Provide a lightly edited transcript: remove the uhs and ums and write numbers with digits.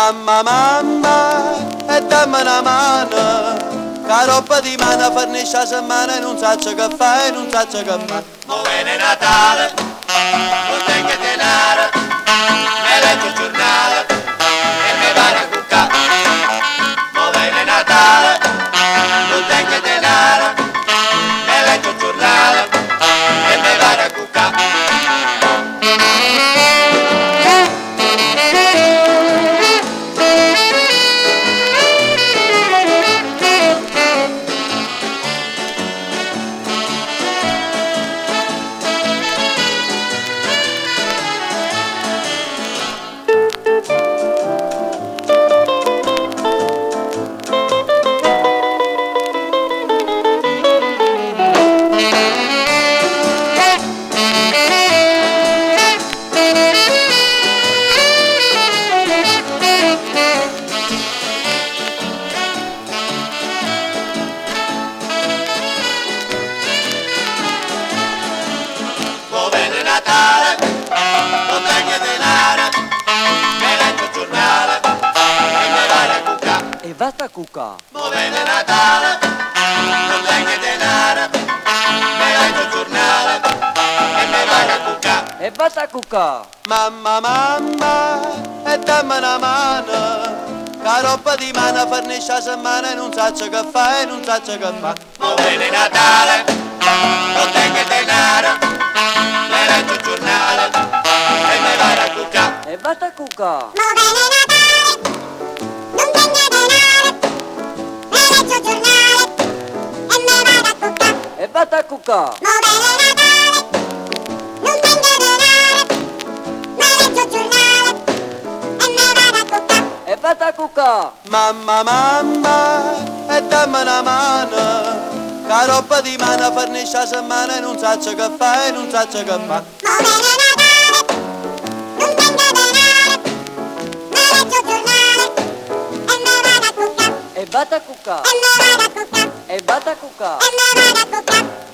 Mamma, mamma, e dammi una mano, che roba di mano fornisce la settimana e non saccio che fa e non saccio che fa. Mo viene Natale, non tengo denaro, me leggo il giornale e me vado a cuccà. Mo viene Natale, non tengo denaro, me leggo il giornale e me vado a cuccà. Mo viene Natale, non tengo denaro, me leggo il giornale e me vado a cuccà. E vado a cuccà. Mo viene Natale, non tengo denaro, me leggo il giornale e me vado a cuccà. E vado a cuccà. Mamma, mamma, e dammi una mano, che roba di mano fornisce la settimana e non saccio che fa e non saccio che fa. Mo viene Natale, non tengo denaro, me leggo il giornale e me vado a cuccà. E vado a cuccà. Mo viene Natale, non tengo denaro, me leggo il giornale e me vado a cuccà. E vado a cuccà. Mo viene Natale, non tengo denaro, me leggo il giornale e me vado a cuccà. E vado a cuccà. Mamma, mamma, e dammi una mano, che roba di mano fornisce la settimana e non saccio che fa e non saccio che fa. Mo viene Natale, non tengo denaro, me leggo il giornale e me vado a cuccà. E vado a cuccà. E me vado a cuccà. E vado a cuccà. E me vado a cuccà.